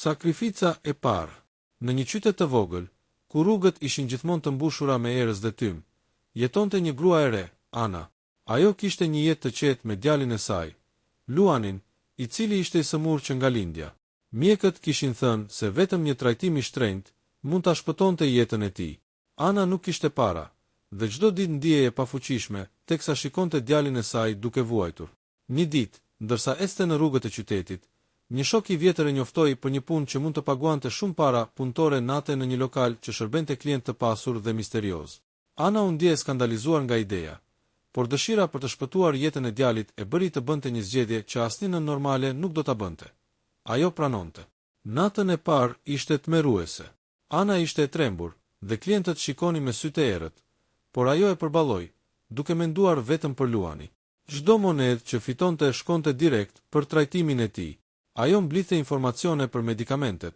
Sakrifica e parë. Në një qytet të vogël, ku rrugët ishin gjithmonë të mbushura me erës dhe tym, jetonte një grua e re, Ana. Ajo kishte një jetë të qetë me djalin e saj, Luanin, i cili ishte i sëmurë që nga lindja. Mjekët kishin thënë se vetëm një trajtim i shtrenjtë mund ta shpëtonte jetën e tij. Ana nuk kishte para, dhe çdo ditë ndihej e pafuqishme teksa shikonte djalin e saj duke vuajtur. Një ditë, ndërsa ecte në rrugët e qytetit, një shok i vjetër e njoftoi për një punë që mund të paguante shumë para, punëtore nate në një lokal që shërbente klientë të pasur dhe misteriozë. Ana u ndje e skandalizuar nga ideja, por dëshira për të shpëtuar jetën e djalit e bëri të bënte një zgjedhje që asnjë nënë normale nuk do ta bënte. Ajo pranonte. Natën e parë ishte tmerruese. Ana ishte e trembur, dhe klientët shikonin me sy të errët, por ajo e përballoi, duke menduar vetëm për Luani. Çdo monedhë që fitonte shkonte direkt për trajtimin e tij. Ajo mblidhte informacione për medikamentet,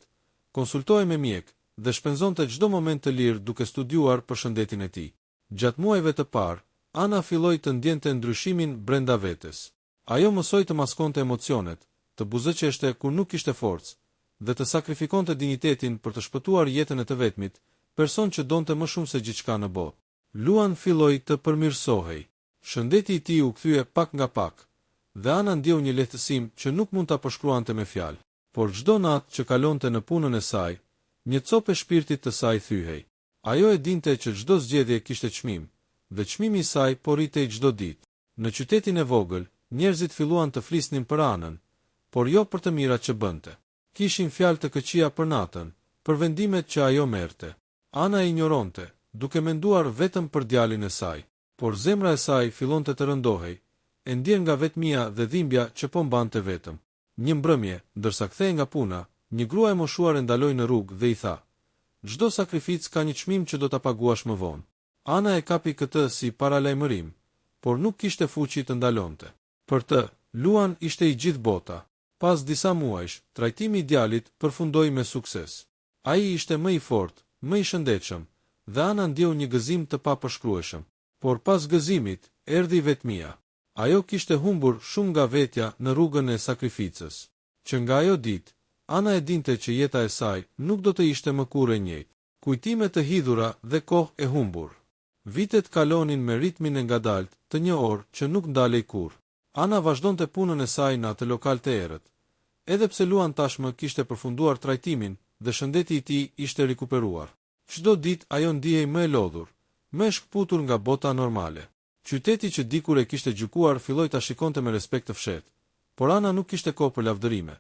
konsultohej me mjekë dhe shpenzonte çdo moment të lirë duke studiuar për shëndetin e tij. Gjatë muajve të parë, Ana filloi të ndjente ndryshimin brenda vetes. Ajo mësoi të maskonte emocionet, të buzëqeshte kur nuk kishte forcë, dhe të sakrifikonte dinjitetin për të shpëtuar jetën e të vetmit person që donte më shumë se gjithçka në botë. Luan filloi të përmirësohej. Shëndeti i tij u kthye pak nga pak, dhe Ana ndjeu një lehtësim që nuk mund ta përshkruante me fjalë. Por çdo natë që kalonte në punën e saj, një copë e shpirtit të saj thyhej. Ajo e dinte që çdo zgjedhje kishte çmim, dhe çmimi i saj po rritej çdo ditë. Në qytetin e vogël, njerëzit filluan të flisnin për Anën, por jo për të mirat që bënte. Kishin fjalë të këqija për natën, për vendimet që ajo merrte. Ana e injoronte, duke menduar vetëm për djalin e saj. Por zemra e saj fillonte të rëndohej, e ndjerë nga vetmia dhe dhimbja që po mbante vetëm. Një mbrëmje, ndërsa kthehej nga puna, një grua e moshuar e ndaloi në rrugë dhe i tha, Çdo sakrificë ka një çmim që do ta paguash më vonë. Ana e kapi këtë si paralajmërim, por nuk kishte fuqi të ndalonte. Për të, Luan ishte i gjithë bota. Pas disa muajsh, trajtimi i djalit përfundoi me sukses. Ai ishte më i fortë, më i shëndetshëm, dhe Ana ndjeu një gëzim të papërshkrueshëm. Por pas gëzimit, erdhi vetmia. Ajo kishte humbur shumë nga vetja në rrugën e sakrificës. Që nga ajo ditë, Ana e dinte që jeta e saj nuk do të ishte më kurrë e njëjtë. Kujtime të hidhura dhe kohë e humbur. Vitet kalonin me ritmin e ngadaltë të një orë që nuk ndalej kurrë. Ana vazhdonte punën e saj në atë lokal të errët. Edhe pse Luan tashmë kishte përfunduar trajtimin dhe shëndeti i tij ishte rikuperuar. Çdo ditë ajo ndihej më e lodhur, më e shkëputur nga bota normale. Qyteti që dikur e kishte gjykuar filloi ta shikonte me respekt të fshehtë, por Ana nuk kishte kohë për lavdërime.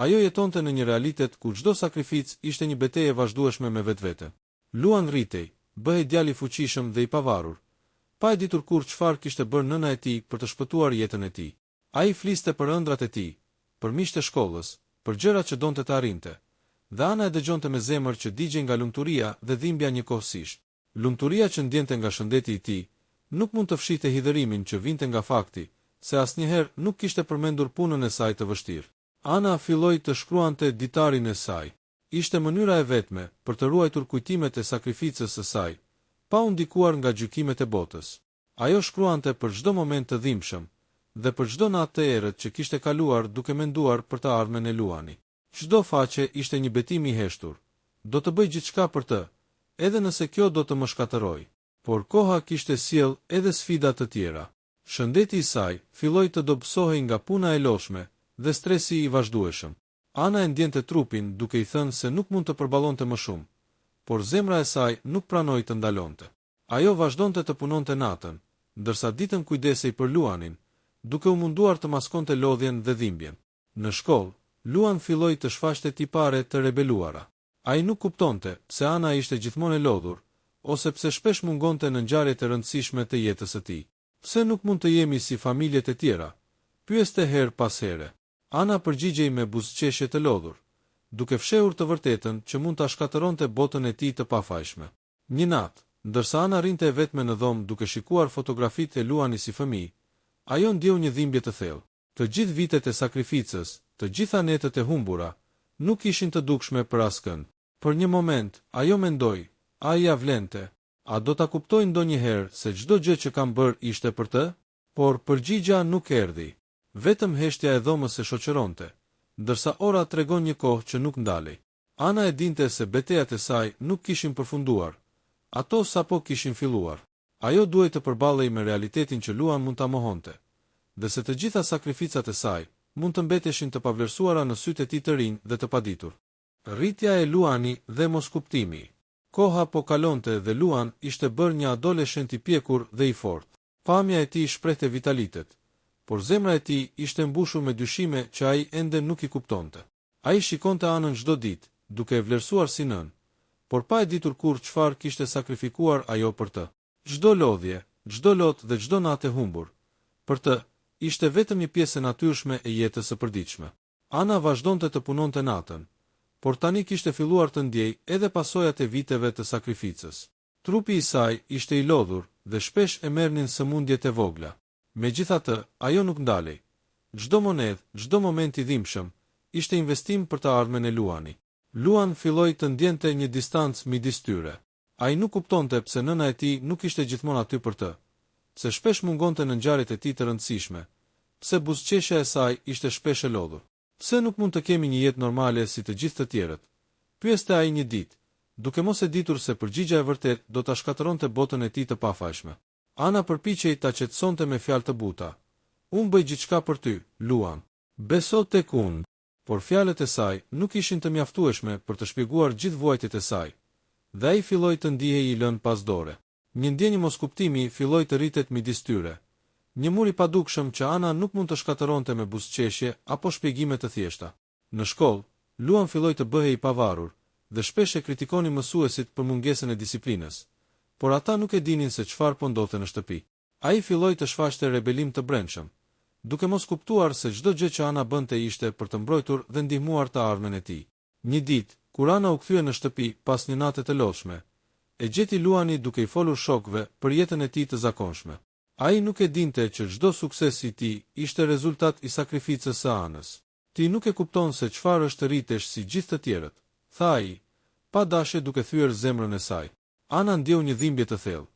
Ajo jetonte në një realitet ku çdo sakrificë ishte një betejë e vazhdueshme me vetveten. Luan rritej, bëhej djalë i fuqishëm dhe i pavarur, pa e ditur kurrë çfarë kishte bërë nëna e tij për të shpëtuar jetën e tij. Ai fliste për ëndrrat e tij, për miqtë e shkollës, për gjërat që donte të arrinte, dhe Ana e dëgjonte me zemër që digjej nga lumturia dhe dhimbja njëkohësisht. Lumturia që ndjente nga shëndeti i tij, nuk mund të fshihte hidhërimin që vinte nga fakti se asnjëherë nuk kishte përmendur punën e saj të vështirë. Ana filloi të shkruante ditarin e saj. Ishte mënyra e vetme për të ruajtur kujtimet e sakrificës së saj, pa u ndikuar nga gjykimet e botës. Ajo shkruante për çdo moment të dhimbshëm dhe për çdo natë të errët që kishte kaluar duke menduar për të ardhmen e Luani. Çdo faqe ishte një betim i heshtur, Do të bëj gjithçka për të, edhe nëse kjo do të më shkatërrojë. Por koha kishte sjellë edhe sfida të tjera. Shëndeti i saj filloi të dobësohej nga puna e lodhshme dhe stresi i vazhdueshëm. Ana e ndjente trupin duke i thënë se nuk mund të përballonte më shumë, por zemra e saj nuk pranoi të ndalonte. Ajo vazhdonte të punonte natën, ndërsa ditën kujdesej për Luanin, duke u munduar të maskonte lodhjen dhe dhimbjen. Në shkollë, Luan filloi të shfaqte tipare të rebeluara. Ai nuk kuptonte pse Ana ishte gjithmonë e lodhur, ose pse shpesh mungonte në ngjarjet e rëndësishme të jetës së tij. Pse nuk mund të jemi si familjet e tjera? pyeste herë pas here. Ana përgjigjej me buzëqeshje të lodhur, duke fshehur të vërtetën që mund ta shkatërronte botën e tij të pafajshme. Një natë, ndërsa Ana rrinte e vetme në dhomë duke shikuar fotografitë e Luani si fëmijë, ajo ndjeu një dhimbje të thellë. Të gjithë vitet e sakrificës, të gjitha netët e humbura, nuk ishin të dukshme për askënd. Për një moment, ajo mendoi, A ia vlente? A do ta kuptoj ndonjëherë se çdo gjë që kam bërë ishte për të? Por përgjigja nuk erdhi. Vetëm heshtja e dhomës e shoqëronte, ndërsa ora tregon një kohë që nuk ndalej. Ana e dinte se betejat e saj nuk kishin përfunduar, ato sapo kishin filluar. Ajo duhej të përballej me realitetin që Luan mund ta mohonte, dhe se të gjitha sakrificat e saj mund të mbeteshin të pavlerësuara në sytë e tij të rinj dhe të paditur. Rritja e Luani dhe moskuptimi. Koha po kalonte dhe Luan ishte bërë një adoleshent i pjekur dhe i fortë. Pamja e tij shprehte vitalitet, por zemra e tij ishte mbushur me dyshime që ai ende nuk i kuptonte. Ai shikonte Anën çdo ditë, duke e vlerësuar si nënë, por pa e ditur kurrë çfarë kishte sakrifikuar ajo për të. Çdo lodhje, çdo lot dhe çdo natë e humbur, për të, ishte vetëm një pjesë e natyrshme e jetës së përditshme. Ana vazhdonte të punonte natën, por tani kishte filluar të ndjejë edhe pasojat e viteve të sakrificës. Trupi i saj ishte i lodhur dhe shpesh e merrnin sëmundjet e vogla. Megjithatë, ajo nuk ndalej. Çdo monedhë, çdo moment i dhimbshëm, ishte investim për të ardhmen e Luani. Luan filloi të ndjente një distancë midis tyre. Ai nuk kuptonte pse nëna e tij nuk ishte gjithmonë aty për të, pse shpesh mungonte në ngjarjet e tij të rëndësishme, pse buzëqeshja e saj ishte shpesh e lodhur. Pse nuk mund të kemi një jetë normale si të gjithë të tjerët? pyeste ai një ditë, duke mos e ditur se përgjigja e vërtetë do ta shkatërronte botën e tij të pafajshme. Ana përpiqej ta qetësonte me fjalë të buta, Unë bëj gjithçka për ty, Luan. Beso tek unë. Por fjalët e saj nuk ishin të mjaftueshme për të shpjeguar gjithë vuajtjet e saj, dhe ai filloi të ndihej i lënë pas dore. Një ndjenjë moskuptimi filloi të rritet midis tyre, një mur i padukshëm që Ana nuk mund të shkatërronte me buzëqeshje apo shpjegime të thjeshta. Në shkollë, Luan filloi të bëhej i pavarur dhe shpesh e kritikonin mësuesit për mungesën e disiplinës, por ata nuk e dinin se çfarë po ndodhte në shtëpi. Ai filloi të shfaqte rebelim të brendshëm, duke mos kuptuar se çdo gjë që Ana bënte ishte për të mbrojtur dhe ndihmuar të ardhmen e tij. Një ditë, kur Ana u kthye në shtëpi pas një nate të lodhshme, e gjeti Luani duke i folur shokëve për jetën e tij të zakonshme. Ai nuk e dinte që çdo sukses i tij ishte rezultat i sakrificës së Anës. Ti nuk e kupton se çfarë është të rritesh si gjithë të tjerët, tha ai, pa dashje duke thyer zemrën e saj. Ana ndjeu një dhimbje të thellë.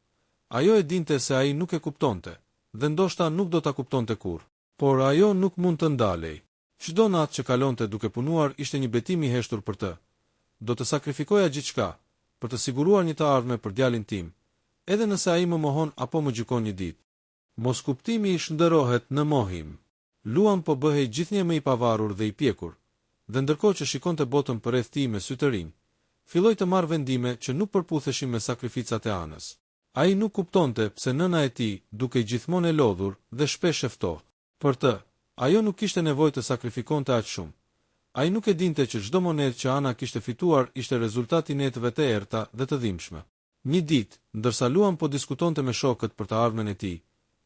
Ajo e dinte se ai nuk e kuptonte, dhe ndoshta nuk do ta kuptonte kurrë. Por ajo nuk mund të ndalej. Çdo natë që kalonte duke punuar ishte një betim i heshtur për të, Do të sakrifikoja gjithçka, për të siguruar një të ardhme për djalin tim, edhe nëse ai më mohon apo më gjykon një ditë. Moskuptimi shndërrohet në mohim. Luan po bëhej gjithnjë e më i pavarur dhe i pjekur, dhe ndërkohë që shikonte botën përreth tij me sy të rinj, filloi të marrë vendime që nuk përputheshin me sakrificat e Anës. Ai nuk kuptonte pse nëna e tij dukej gjithmonë e lodhur dhe shpesh e ftohtë. Për të, ajo nuk kishte nevojë të sakrifikonte aq shumë. Ai nuk e dinte që çdo monedhë që Ana kishte fituar ishte rezultat i netëve të errëta dhe të dhimbshme. Një ditë, ndërsa Luan po diskutonte me shokët për të ardhmen e tij,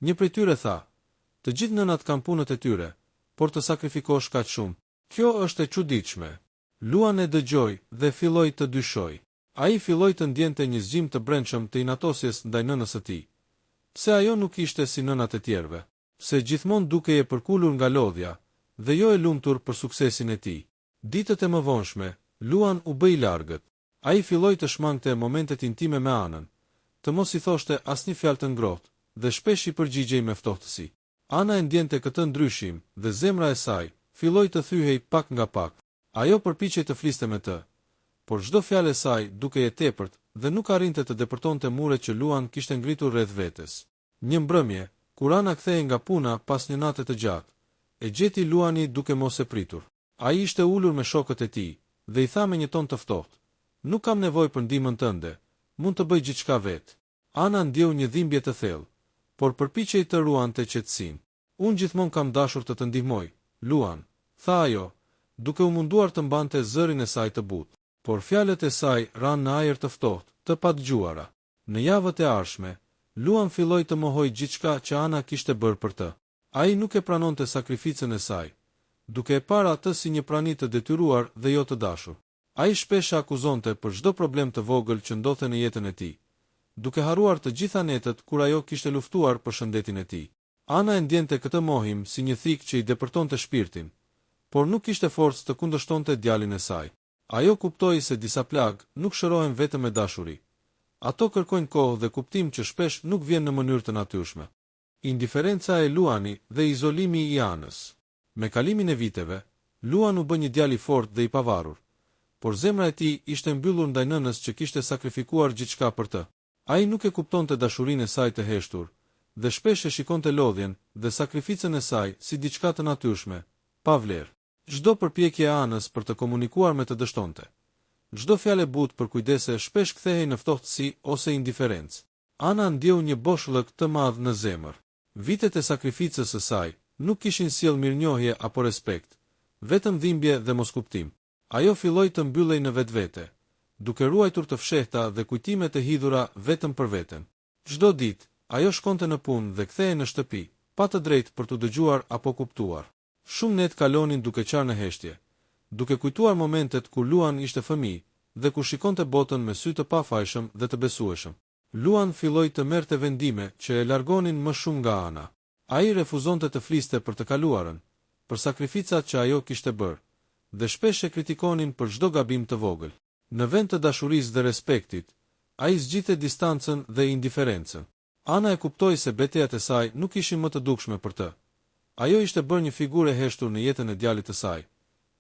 një prej tyre tha, Të gjithë nënat kanë punët e tyre, por të sakrifikosh kaq shumë? Kjo është e çuditshme. Luan e dëgjoi dhe filloi të dyshojë. Ai filloi të ndjente një zgjim të brendshëm të inatosjes ndaj nënës së tij. Pse ajo nuk ishte si nënat e tjerëve? Pse gjithmonë dukej e përkulur nga lodhja dhe jo e lumtur për suksesin e tij? Ditët e mëvonshme, Luan u bë i largët. Ai filloi të shmangte momentet intime me Anën, të mos i thoshte asnjë fjalë të ngrohtë dhe shpesh i përgjigjej me ftohtësi. Ana e ndjente këtë ndryshim dhe zemra e saj filloi të thyhej pak nga pak. Ajo përpiqej të fliste me të, por çdo fjalë e saj dukej e tepërt dhe nuk arrinte të depërtonte muret që Luan kishte ngritur rreth vetes. Një mbrëmje, kur Ana kthehej nga puna pas një nate të gjatë, e gjeti Luani duke mos e pritur. Ai ishte ulur me shokët e tij dhe i tha me një ton të ftohtë, Nuk kam nevojë për ndihmën tënde, mund të bëj gjithçka vetë. Ana ndjeu një dhimbje të thellë, por përpiqej të ruante qetësinë. Unë gjithmonë kam dashur të të ndihmoj, Luan, tha ajo, duke u munduar të mbante zërin e saj të butë. Por fjalët e saj ranë në ajër të ftohtë, të padëgjuara. Në javët e ardhshme, Luan filloi të mohojë gjithçka që Ana kishte bërë për të. Ai nuk e pranonte sakrificën e saj, duke e parë atë si një prani të detyruar dhe jo të dashur. Ai shpesh e akuzonte për çdo problem të vogël që ndodhte në jetën e tij, duke harruar të gjitha netët kur ajo kishte luftuar për shëndetin e tij. Ana e ndjente këtë mohim si një thikë që i depërtonte shpirtin, por nuk kishte forcë të kundërshtonte djalin e saj. Ajo kuptoi se disa plagë nuk shërohen vetëm me dashuri. Ato kërkojnë kohë dhe kuptim që shpesh nuk vjen në mënyrë të natyrshme. Indiferenca e Luani dhe izolimi i Anës. Me kalimin e viteve, Luan u bë një djalë i fortë dhe i pavarur. Por zemra e tij ishte mbyllur ndaj nënës që kishte sakrifikuar gjithçka për të. Ai nuk e kuptonte dashurinë e saj të heshtur, dhe shpesh e shikonte lodhjen dhe sakrificën e saj si diçka të natyrshme, pa vlerë. Çdo përpjekje e Anës për të komunikuar me të dështonte. Çdo fjalë e butë përkujdese shpesh kthehej në ftohtësi ose indiferencë. Ana ndjeu një boshllëk të madh në zemër. Vitet e sakrificës së saj nuk kishin sjellë mirënjohje apo respekt, vetëm dhimbje dhe moskuptim. Ajo filloi të mbyllej në vetvete, duke ruajtur të fshehta dhe kujtime të hidhura vetëm për veten. Çdo ditë, ajo shkonte në punë dhe kthehej në shtëpi, pa të drejtë për t'u dëgjuar apo kuptuar. Shumë netë kalonin duke qarë në heshtje, duke kujtuar momentet kur Luan ishte fëmijë dhe kur shikonte botën me sy të pafajshëm dhe të besueshëm. Luan filloi të merrte vendime që e largonin më shumë nga Ana. Ai refuzonte të fliste për të kaluarën, për sakrificat që ajo kishte bërë, dhe shpesh e kritikonin për çdo gabim të vogël. Në vend të dashurisë dhe respektit, ai zgjidhte distancën dhe indiferencën. Ana e kuptoi se betejat e saj nuk ishin më të dukshme për të. Ajo ishte bërë një figurë e heshtur në jetën e djalit të saj,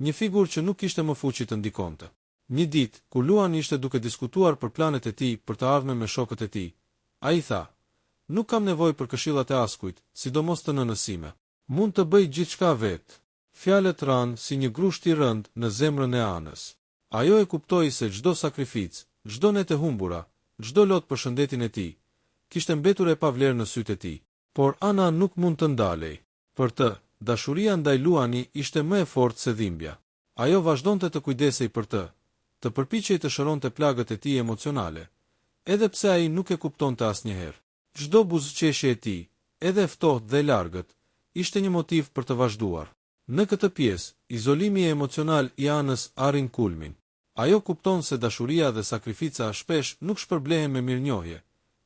një figurë që nuk kishte më fuqi të ndikonte. Një ditë, kur Luan ishte duke diskutuar për planet e tij për të ardhmen me shokët e tij, ai tha, Nuk kam nevojë për këshillat e askujt, sidomos të nënës sime. Mund të bëj gjithçka vetë. Fjalët ranë si një grusht i rëndë në zemrën e Anës. Ajo e kuptoi se çdo sakrificë, çdo netë e humbura, çdo lot për shëndetin e tij, kishte mbetur e pavlerë në sytë e tij. Por Ana nuk mund të ndalej. Për të, dashuria ndaj Luani ishte më e fortë se dhimbja. Ajo vazhdonte të kujdesej për të, të përpiqej të shëronte plagët e tij emocionale, edhe pse ai nuk e kuptonte asnjëherë. Çdo buzëqeshje e tij, edhe e ftohtë dhe e largët, ishte një motiv për të vazhduar. Në këtë pjesë, izolimi emocional i Anës arrin kulmin. Ajo kupton se dashuria dhe sakrifica shpesh nuk shpërblehen me mirënjohje,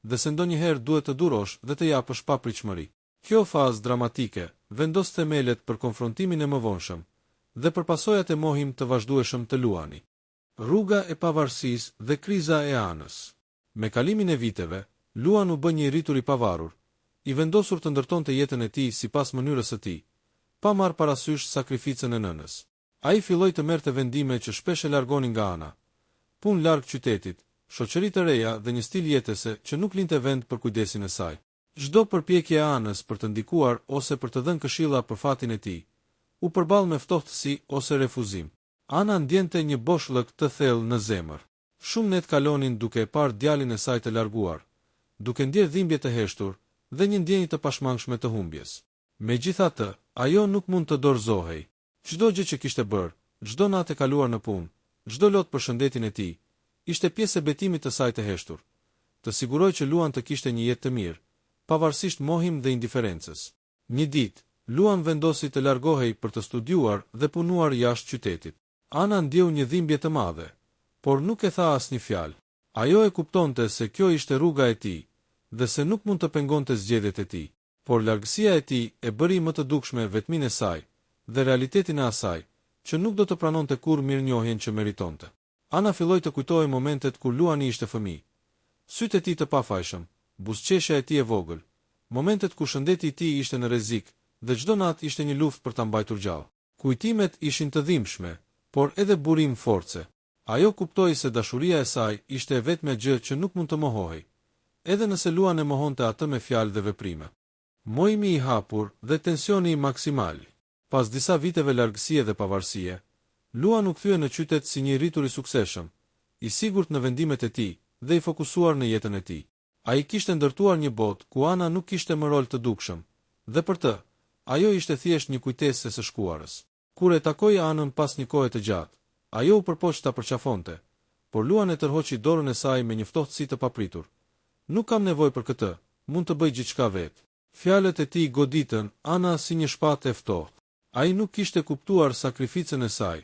dhe se ndonjëherë duhet të durosh dhe të japësh pa pritshmëri. Kjo fazë dramatike vendos themelet për konfrontimin e mëvonshëm dhe për pasojat e mohim të vazhdueshëm të Luani. Rruga e pavarësisë dhe kriza e Anës. Me kalimin e viteve, Luan u bë një i rritur i pavarur, i vendosur të ndërtonte jetën e tij sipas mënyrës së tij, pa marrë parasysh sakrificën e nënës. Ai filloi të merrte vendime që shpesh e largonin nga Ana, punë larg qytetit, shoqëri të reja dhe një stil jetese që nuk linte vend për kujdesin e saj. Çdo përpjekje e Anës për të ndikuar ose për të dhënë këshilla për fatin e tij, u përball me ftohtësi ose refuzim. Ana ndjente një boshllëk të thellë në zemër. Shumë netë kalonin duke e parë djalin e saj të larguar, duke ndjerë dhimbje të heshtur dhe një ndjenjë të pashmangshme të humbjes. Megjithatë, ajo nuk mund të dorëzohej. Çdo gjë që kishte bërë, çdo natë e kaluar në punë, çdo lot për shëndetin e tij, ishte pjesë e betimit të saj të heshtur. Të sigurojë që Luan të kishte një jetë të mirë, pavarësisht mohim dhe indiferencës. Një ditë, Luan vendosi të largohej për të studiuar dhe punuar jashtë qytetit. Ana ndjeu një dhimbje të madhe, por nuk e tha asnjë fjalë. Ajo e kuptonte se kjo ishte rruga e tij dhe se nuk mund të pengonte zgjedhjet e tij. Por largësia e tij e bëri më të dukshme vetminë e saj dhe realitetin e asaj, që nuk do të pranonte kurrë mirënjohjen që meritonte. Ana filloi të kujtojë momentet kur Luani ishte fëmijë. Sytë e tij të pafajshëm, buzëqeshja e tij e vogël, momentet kur shëndeti i tij ishte në rrezik dhe çdo natë ishte një luftë për ta mbajtur gjallë. Kujtimet ishin të dhimbshme, por edhe burim force. Ajo kuptoi se dashuria e saj ishte e vetmja gjë që nuk mund të mohohej, edhe nëse Luan e mohonte atë me fjalë dhe veprime. Mohimi i hapur dhe tensioni maksimal. Pas disa viteve largësie dhe pavarësie, Luan u kthye në qytet si një i rritur i suksesshëm, i sigurt në vendimet e tij dhe i fokusuar në jetën e tij. Ai kishte ndërtuar një botë ku Ana nuk kishte më rol të dukshëm, dhe për të, ajo ishte thjesht një kujtesë e së shkuarës. Kur e takoi Anën pas një kohe të gjatë, ajo u përpoq ta përqafonte, por Luan e tërhoqi dorën e saj me një ftohtësi të papritur. Nuk kam nevojë për këtë, mund të bëj gjithçka vetë. Fjalët e tij goditën Ana si një shpatë e ftohtë. Ai nuk kishte kuptuar sakrificën e saj,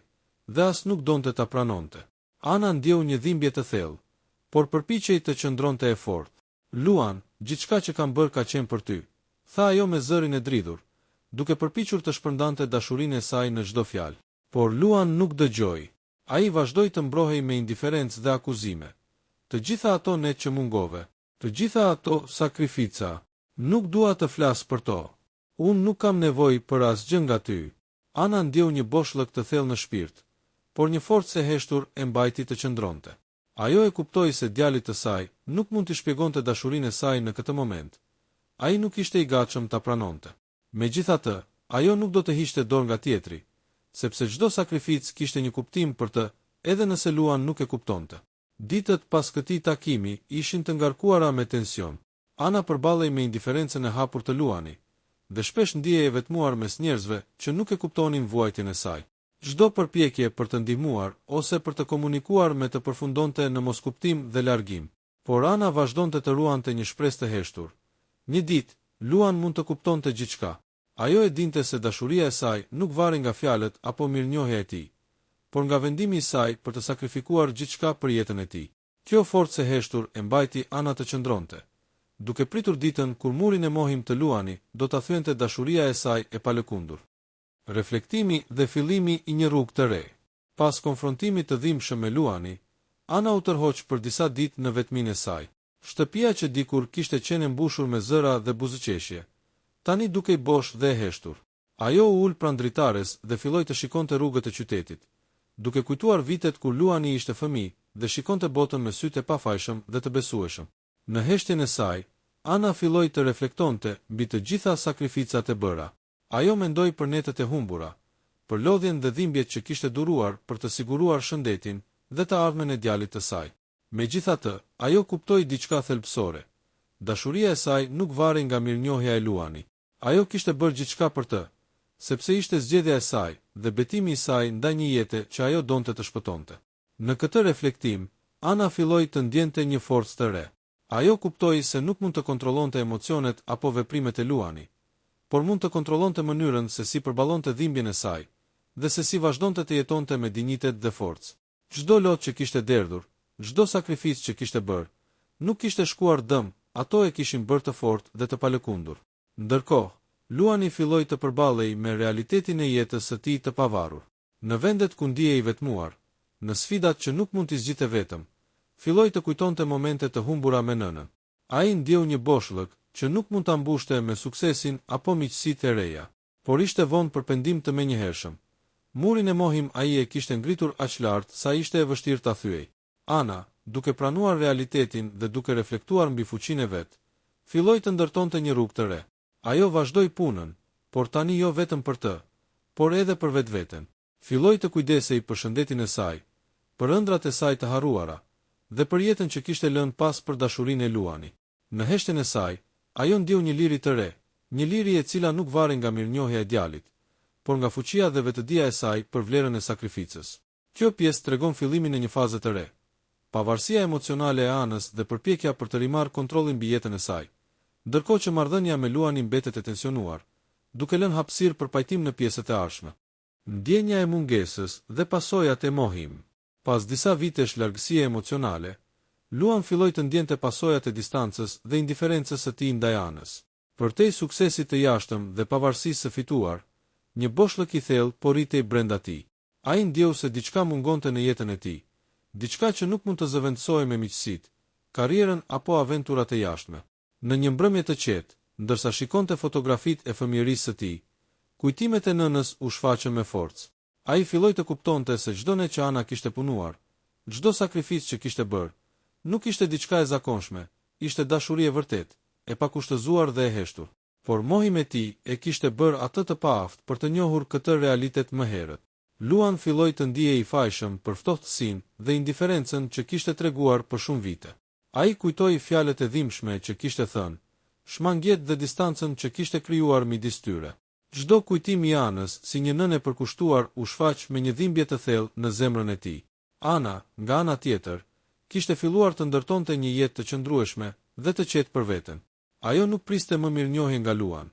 dhe as nuk donte ta pranonte. Ana ndjeu një dhimbje të thellë, por përpiqej të qëndronte e fortë. Luan, gjithçka që kam bërë ka qenë për ty, tha ajo me zërin e dridhur, duke përpiqur të shpërndante dashurinë e saj në çdo fjalë. Por Luan nuk dëgjoi. Ai vazhdoi të mbrohej me indiferencë dhe akuzime. Të gjitha ato netë që mungove? Të gjitha ato sakrifica? Nuk dua të flas për to. Unë nuk kam nevojë për asgjë nga ty. Ana ndjeu një boshllëk të thellë në shpirt, por një forcë e heshtur e mbajti të qëndronte. Ajo e kuptoi se djalit të saj nuk mund t'i shpjegonte dashurinë e saj në këtë moment. Ai nuk ishte i gatshëm ta pranonte. Megjithatë, ajo nuk do të hiqte dorë nga tjetri, sepse çdo sakrificë kishte një kuptim për të, edhe nëse Luan nuk e kuptonte. Ditët pas këtij takimi ishin të ngarkuara me tension. Ana përballej me indiferencën e hapur të Luani, dhe shpesh ndihej e vetmuar mes njerëzve që nuk e kuptonin vuajtjen e saj. Çdo përpjekje për të ndihmuar ose për të komunikuar me të përfundonte në moskuptim dhe largim. Por Ana vazhdonte të ruante një shpresë të heshtur. Një ditë, Luan mund të kuptonte gjithçka. Ajo e dinte se dashuria e saj nuk varej nga fjalët apo mirënjohja e tij, por nga vendimi i saj për të sakrifikuar gjithçka për jetën e tij. Kjo forcë e heshtur e mbajti Ana të qëndronte, duke pritur ditën kur murin e mohim të Luani do ta thyente dashuria e saj e palëkundur. Reflektimi dhe fillimi i një rrugë të re. Pas konfrontimit të dhimbshëm me Luani, Ana u tërhoq për disa ditë në vetminë e saj. Shtëpia që dikur kishte qenë e mbushur me zëra dhe buzëqeshje, tani dukej bosh dhe e heshtur. Ajo u ul pranë dritares dhe filloi të shikonte rrugët e qytetit, duke kujtuar vitet kur Luani ishte fëmijë dhe shikonte botën me sytë e pafajshëm dhe të besueshëm. Në heshtjen e saj, Ana filloi të reflektonte mbi të gjitha sakrificat e bëra. Ajo mendoi për netët e humbura, për lodhjen dhe dhimbjet që kishte duruar për të siguruar shëndetin dhe të ardhmen e djalit të saj. Megjithatë, ajo kuptoi diçka thelbësore, dashuria e saj nuk varej nga mirënjohja e Luani. Ajo kishte bërë gjithçka për të, sepse ishte zgjedhja e saj dhe betimi i saj ndaj një jete që ajo donte të shpëtonte. Në këtë reflektim, Ana filloi të ndjente një forcë të re. Ajo kuptoi se nuk mund të kontrollonte emocionet apo veprimet e Luani, por mund të kontrollonte mënyrën se si përballonte dhimbjen e saj dhe se si vazhdonte të jetonte me dinjitet dhe forcë. Çdo lot që kishte derdhur, çdo sakrificë që kishte bërë, nuk kishte shkuar dëm, ato e kishin bërë të fortë dhe të palëkundur. Ndërkohë, Luani filloi të përballej me realitetin e jetës së tij të pavarur. Në vendet ku ndihej i vetmuar, në sfidat që nuk mund t'i zgjidhte vetëm, filloi të kujtonte momente të humbura me nënën. Ai ndjeu një boshllëk që nuk mund ta mbushte me suksesin apo miqësitë e reja. Por ishte vonë për pendim të menjëhershëm. Murin e mohim ai e kishte ngritur aq lart sa ishte e vështirë ta thyej. Ana, duke pranuar realitetin dhe duke reflektuar mbi fuqinë e vet, filloi të ndërtonte një rrugë të re. Ajo vazhdoi punën, por tani jo vetëm për të, por edhe për vetveten. Filloi të kujdesej për shëndetin e saj, për ëndrrat e saj të harruara, dhe për jetën që kishte lënë pas për dashurinë e Luani. Në heshtjen e saj, ajo ndjeu një liri të re, një liri e cila nuk varej nga mirënjohja e djalit, por nga fuqia dhe vetëdija e saj për vlerën e sakrificës. Kjo pjesë tregon fillimin e një faze të re. Pavarësia emocionale e Anës dhe përpjekja për të rimarrë kontrollin mbi jetën e saj, ndërkohë që marrëdhënia me Luani mbetet e tensionuar, duke lënë hapësirë për pajtim në pjesët e ardhshme. Ndjenja e mungesës dhe pasojat e mohim. Pas disa vitesh largësie emocionale, Luan filloi të ndjente pasojat e distancës dhe indiferencës së tij ndaj Anës. Përtej suksesit të jashtëm dhe pavarësisë së fituar, një boshllëk i thellë po rritej brenda tij. Ai ndjeu se diçka mungonte në jetën e tij, diçka që nuk mund të zëvendësohej me miqësitë, karrierën apo aventurat e jashtme. Në një mbrëmje të qetë, ndërsa shikonte fotografitë e fëmijërisë së tij, kujtimet e nënës u shfaqën me forcë. Ai filloi të kuptonte se çdo net që Ana kishte punuar, çdo sakrificë që kishte bërë, nuk ishte diçka e zakonshme, ishte dashuri e vërtetë, e pakushtëzuar dhe e heshtur. Por mohimi e tij e kishte bërë atë të paaftë për të njohur këtë realitet më herët. Luan filloi të ndihej i fajshëm për ftohtësinë dhe indiferencën që kishte treguar për shumë vite. Ai kujtoi fjalët e dhimbshme që kishte thënë, shmangiet dhe distancën që kishte krijuar midis tyre. Çdo kujtim i Anës si një nënë e përkushtuar u shfaq me një dhimbje të thellë në zemrën e tij. Ana, nga ana tjetër, kishte filluar të ndërtonte një jetë të qëndrueshme dhe të qetë për veten. Ajo nuk priste më mirënjohje nga Luan.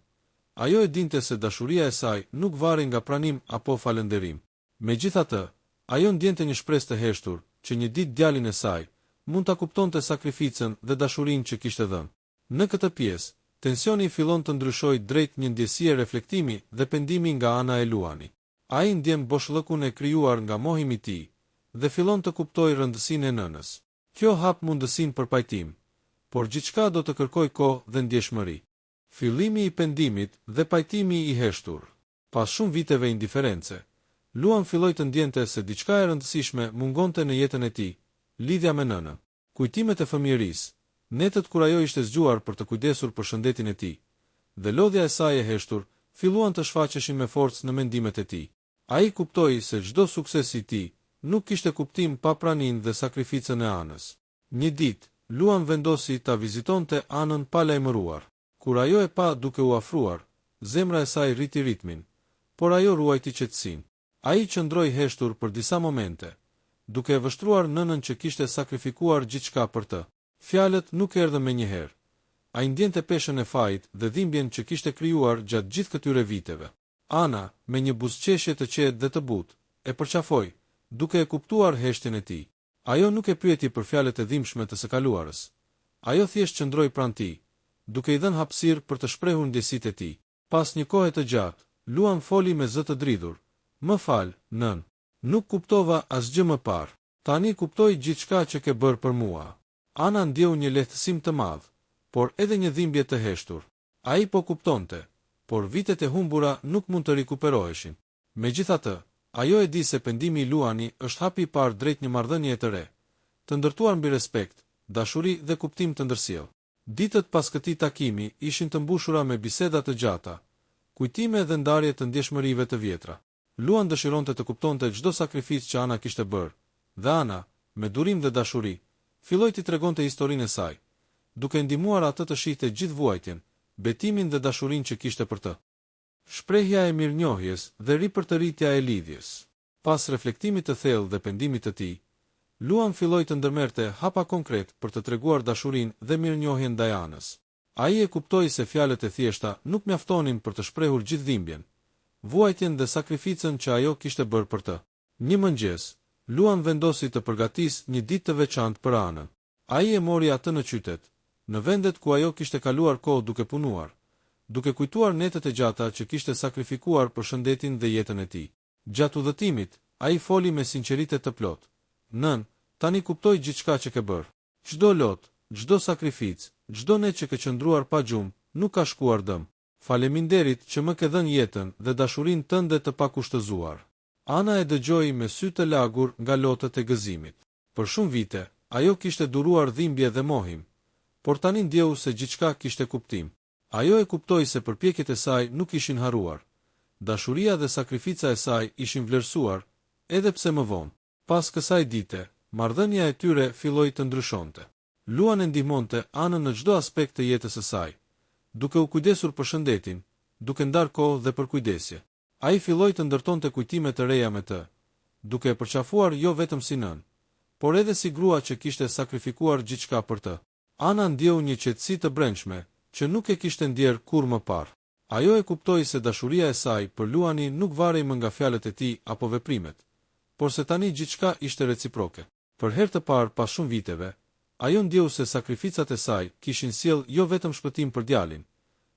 Ajo e dinte se dashuria e saj nuk varej nga pranim apo falënderim. Megjithatë, ajo ndjente një shpresë të heshtur që një ditë djalin e saj mund ta kuptonte sakrificën dhe dashurinë që kishte dhënë. Në këtë pjesë, tensioni fillon të ndryshojë drejt një ndjesie reflektimi dhe pendimi nga ana e Luani. Ai ndjen boshllëkun e krijuar nga mohimi i tij dhe fillon të kuptojë rëndësinë e nënës. Kjo hap mundësinë për pajtim, por gjithçka do të kërkojë kohë dhe ndjeshmëri. Fillimi i pendimit dhe pajtimi i heshtur. Pas shumë viteve indiference, Luan filloi të ndjente se diçka e rëndësishme mungonte në jetën e tij, lidhja me nënën. Kujtimet e fëmijërisë, netët kur ajo ishte zgjuar për të kujdesur për shëndetin e tij, dhe lodhja e saj e heshtur, filluan të shfaqeshin me forcë në mendimet e tij. Ai kuptoi se çdo sukses i tij nuk kishte kuptim pa praninë dhe sakrificën e Anës. Një ditë, Luan vendosi ta vizitonte Anën pa lajmëruar. Kur ajo e pa duke u afruar, zemra e saj rriti ritmin, por ajo ruajti qetësinë. Ai qëndroi heshtur për disa momente, duke e vështruar nënën që kishte sakrifikuar gjithçka për të. Fjalët nuk erdhën menjëherë. Ai ndjente peshën e fajit dhe dhimbjen që kishte krijuar gjatë gjithë këtyre viteve. Ana, me një buzëqeshje të qetë dhe të butë, e përqafoi, duke e kuptuar heshtjen e tij. Ajo nuk e pyeti për fjalët e dhimbshme të së kaluarës. Ajo thjesht qëndroi pranë tij, duke i dhënë hapësirë për të shprehur ndjesitë e tij. Pas një kohe të gjatë, Luan foli me zë të dridhur, Më fal, nënë. Nuk kuptova asgjë më parë. Tani kuptoj gjithçka që ke bërë për mua. Ana ndjeu një lehtësim të madh, por edhe një dhimbje të heshtur. Ai po kuptonte, por vitet e humbura nuk mund të rikuperoheshin. Megjithatë, ajo e di se pendimi i Luani është hapi i parë drejt një marrëdhënieje të re, të ndërtuar mbi respekt, dashuri dhe kuptim të ndërsjellë. Ditët pas këtij takimi ishin të mbushura me biseda të gjata, kujtime dhe ndarje të ndjeshmërive të vjetra. Luan dëshironte të kuptonte çdo sakrificë që Ana kishte bërë, dhe Ana, me durim dhe dashuri, filloi t'i tregonte historinë e saj, duke e ndihmuar atë të shihte gjithë vuajtjen, betimin dhe dashurinë që kishte për të. Shprehja e mirënjohjes dhe ripërtëritja e lidhjes. Pas reflektimit të thellë dhe pendimit të tij, Luan filloi të ndërmerrte hapa konkretë për të treguar dashurinë dhe mirënjohjen ndaj Anës. Ai e kuptoi se fjalët e thjeshta nuk mjaftonin për të shprehur gjithë dhimbjen, vuajtjen dhe sakrificën që ajo kishte bërë për të. Një mëngjes, Luan vendosi të përgatisë një ditë të veçantë për Anën. Ai e mori atë në qytet, në vendet ku ajo kishte kaluar kohë duke punuar, duke kujtuar netët e gjata që kishte sakrifikuar për shëndetin dhe jetën e tij. Gjatë udhëtimit, ai foli me sinqeritet të plotë, Nënë, tani kuptoj gjithçka që ke bërë. Çdo lot, çdo sakrificë, çdo net që ke qëndruar pa gjumë, nuk ka shkuar dëm. Faleminderit që më ke dhënë jetën dhe dashurinë tënde të pakushtëzuar. Ana e dëgjoi me sy të lagur nga lotët e gëzimit. Për shumë vite, ajo kishte duruar dhimbje dhe mohim, por tani ndjeu se gjithçka kishte kuptim. Ajo e kuptoi se përpjekjet e saj nuk ishin harruar. Dashuria dhe sakrifica e saj ishin vlerësuar, edhe pse më vonë. Pas kësaj dite, marrëdhënia e tyre filloi të ndryshonte. Luan e ndihmonte Anën në çdo aspekt të jetës së saj, duke u kujdesur për shëndetin, duke ndarë kohë dhe përkujdesje. Ai filloi të ndërtonte kujtime të reja me të, duke e përqafuar jo vetëm si nënë, por edhe si grua që kishte sakrifikuar gjithçka për të. Ana ndjeu një qetësi të brendshme që nuk e kishte ndjerë kurrë më parë. Ajo e kuptoi se dashuria e saj për Luani nuk varej më nga fjalët e tij apo veprimet, por se tani gjithçka ishte reciproke. Për herë të parë pas shumë viteve, ajo ndjeu se sakrificat e saj kishin sjellë jo vetëm shpëtim për djalin,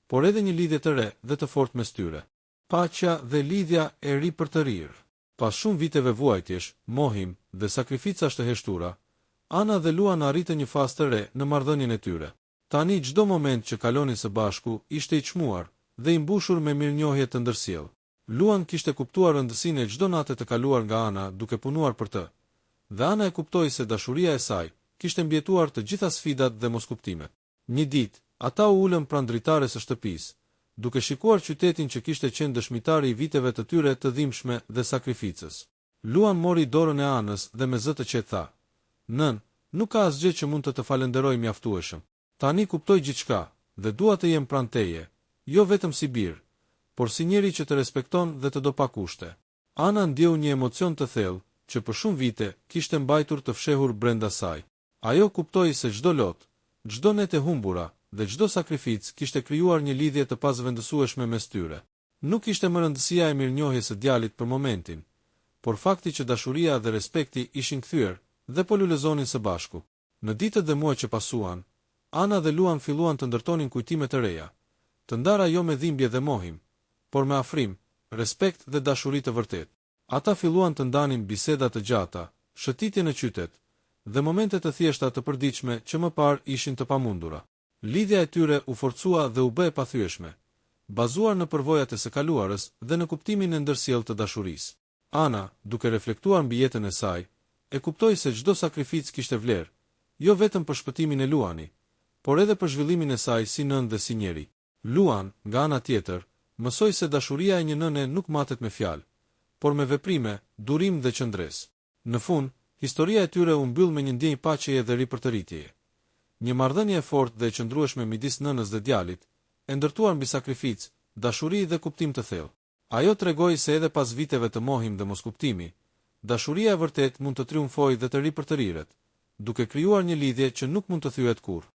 por edhe një lidhje të re dhe të fortë mes tyre. Paqja dhe lidhja e ripërtërirë. Pas shumë viteve vuajtjesh, mohim dhe sakrificash të heshtura, Ana dhe Luan arritën një fazë të re në marrëdhënien e tyre. Tani çdo moment që kalonin së bashku ishte i çmuar dhe i mbushur me mirënjohje të ndërsjellë. Luan kishte kuptuar rëndësinë e çdo nate të kaluar nga Ana duke punuar për të, dhe Ana e kuptoi se dashuria e saj kishte mbijetuar të gjitha sfidat dhe moskuptimet. Një ditë, ata u ulën pranë dritares së shtëpisë, duke shikuar qytetin që kishte qenë dëshmitari i viteve të tyre të dhimbshme dhe sakrificës. Luan mori dorën e Anës dhe me zë të qetë tha, Nënë, nuk ka asgjë që mund të të falënderoj mjaftueshëm. Tani kuptoj gjithçka dhe dua të jem pranë teje, jo vetëm si bir, por si njeri që të respekton dhe të do pa kushte. Ana ndjeu një emocion të thellë që për shumë vite kishte mbajtur të fshehur brenda saj. Ajo kuptoi se çdo lot, çdo net e humbura dhe çdo sakrificë kishte krijuar një lidhje të pazëvendësueshme mes tyre. Nuk ishte më rëndësia e mirënjohjes së djalit për momentin, por fakti që dashuria dhe respekti ishin kthyer dhe po lulëzonin së bashku. Në ditët dhe muajt që pasuan, Ana dhe Luan filluan të ndërtonin kujtime të reja, të ndara jo me dhimbje dhe mohim, por me afrim, respekt dhe dashuri të vërtetë. Ata filluan të ndanin biseda të gjata, shëtitje në qytet, dhe momente të thjeshta të përditshme që më parë ishin të pamundura. Lidhja e tyre u forcua dhe u bë e pathyeshme. bazuar në përvojat e së kaluarës dhe në kuptimin e ndërsjellë të dashurisë. Ana, duke reflektuar mbi jetën e saj, e kuptoi se çdo sakrificë kishte vlerë, jo vetëm për shpëtimin e Luani, por edhe për zhvillimin e saj si nënë dhe si njeri. Luan, nga ana tjetër, mësoi se dashuria e një nëne nuk matet me fjalë, por me veprime, durim dhe qëndresë. Në fund, historia e tyre u mbyll me një ndjenjë paqeje dhe ripërtëritjeje. Një marrëdhënie e fortë dhe e qëndrueshme midis nënës dhe djalit, e ndërtuar mbi sakrificë, dashuri dhe kuptim të thellë. Ajo tregoi se edhe pas viteve të mohim dhe moskuptimi, dashuria e vërtetë mund të triumfojë dhe të ripërtëriret, duke krijuar një lidhje që nuk mund të thyhet kurrë.